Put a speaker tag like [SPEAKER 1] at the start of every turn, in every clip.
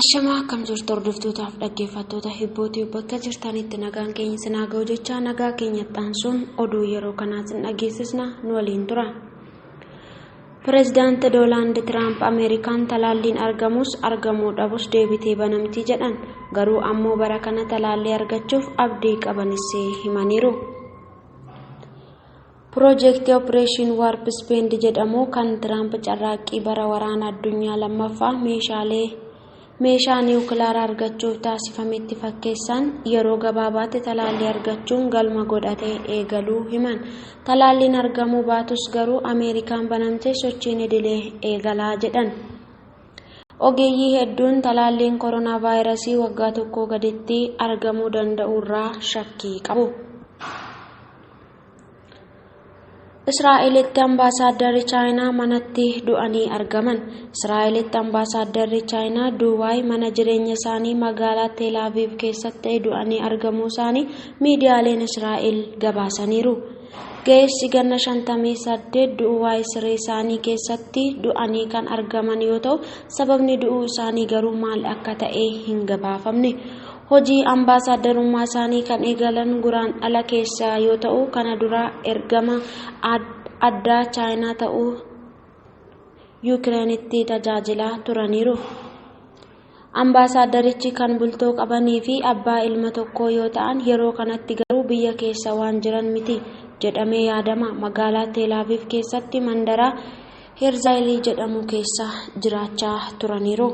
[SPEAKER 1] Ashamaa akkam jirtu hordoftootaaf dhaggeeffattoota hibbootii bakka jirtanitti nagaan keenya sinaa ga'u jecha nagaa keenya xaansuun oduu yeroo kanaa sin dhageessisna nu waliin tura. Pireezidaanti Doonaald Tiraamp Ameerikaan talaalliin argamus argamuu dhabus deebitee banamtii jedhan garuu ammoo bara kana talaallii argachuuf abdii qabanis himaniiru. Piroojeektii Opereeshin Waarp Ispeend jedhamu kan Tiraamp carraaqqii bara waraana addunyaa lammaffaa meeshaa niwukilaara argachuuf taasifametti fakkeessan yeroo gabaabaatti talaallii argachuun galma godhatee eegaluu himan. Talaalliin argamuu baatus garuu Ameerikaan banamtee sochiin idilee eegalaa jedhan. Ogeeyyii hedduun talaalliin koronaa vaayirasii waggaa tokko gaditti argamuu danda'urraa shakkii qabu. Israa'elitti ambaasaadarri Chaayinaa manatti du'anii argaman. Israa'elitti ambaasaadarri Chaayinaa Duubaay mana jireenya isaanii magaalaa Teelaaviv keessatti du'anii argamuu isaanii miidiyaaleen Israa'el gabaasaniiru. Ga'eessi ganna 58 Duubaay siree isaanii keessatti du'anii kan argaman yoo ta'u, sababni du'uu isaanii garuu maal akka ta'e hin gabaafamne. Hojii ambaasaaddarummaa isaanii kan eegalan guraan ala keessaa yoo ta'u, kana dura ergama addaa Chaayinaa ta'uu Yukireenitti tajaajilaa turaniiru. Ambaasaaddarichi kan bultoo qabanii fi abbaa ilma tokkoo yoo ta'an, yeroo kanatti garuu biyya keessa waan jiran miti jedhamee yaadama. Magaalaa Teelaaviv keessatti mandara Herzaayilii jedhamu keessa jiraachaa turaniiru.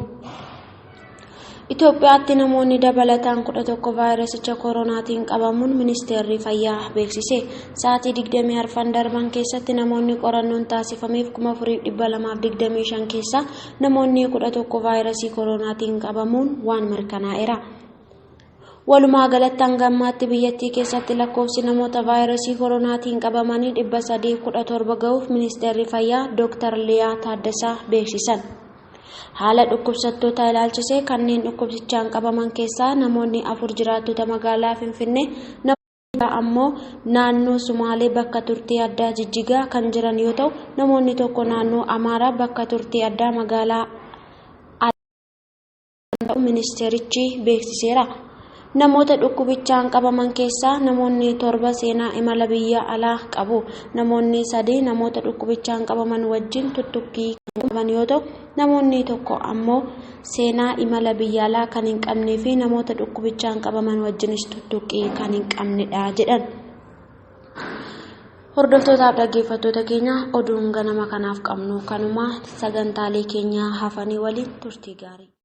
[SPEAKER 1] Itoophiyaatti namoonni dabalataan 11 vaayirasicha koronaatiin qabamuun ministeerri fayyaa beeksise. Sa'aatii 24 darban keessatti namoonni qorannoon taasifameef 4225 keessaa namoonni 11 vaayirasii koronaatiin qabamuun waan mirkanaa'eera. Walumaa galatti hanga ammaatti biyyattii keessatti lakkoofsi namoota vaayirasii koronaatiin qabamanii 317 ga'uuf ministeerri fayyaa Dr. Liyaa Taaddasaa beeksisan. Haala dhukkubsattoota ilaalchisee kanneen dhukkubsichaan qabaman keessaa namoonni 4 jiraattota magaalaa Finfinnee, namoonni ammoo naannoo Sumaalee bakka turtii addaa Jijjigaa kan jiran yoo ta'u, namoonni tokko naannoo Amaaraa bakka turtii addaa magaalaa ta'uu ministeerichi beeksiseera. Namoota dhukkubichaan qabaman keessaa namoonni 7 seenaa imala biyya alaa qabu. Namoonni 3 namoota dhukkubichaan qabaman wajjin tuttuqqii kan qaban yoo ta'u, namoonni tokko ammoo seenaa imala biyya alaa kan hin qabnee fi namoota dhukkubichaan qabaman wajjinis tuttuqqii kan hin qabnedha jedhan. Hordoftootaaf dhaggeeffattoota keenya oduun ganama kanaaf qabnu kanuma sagantaalee keenya hafanii waliin turtii gaarii.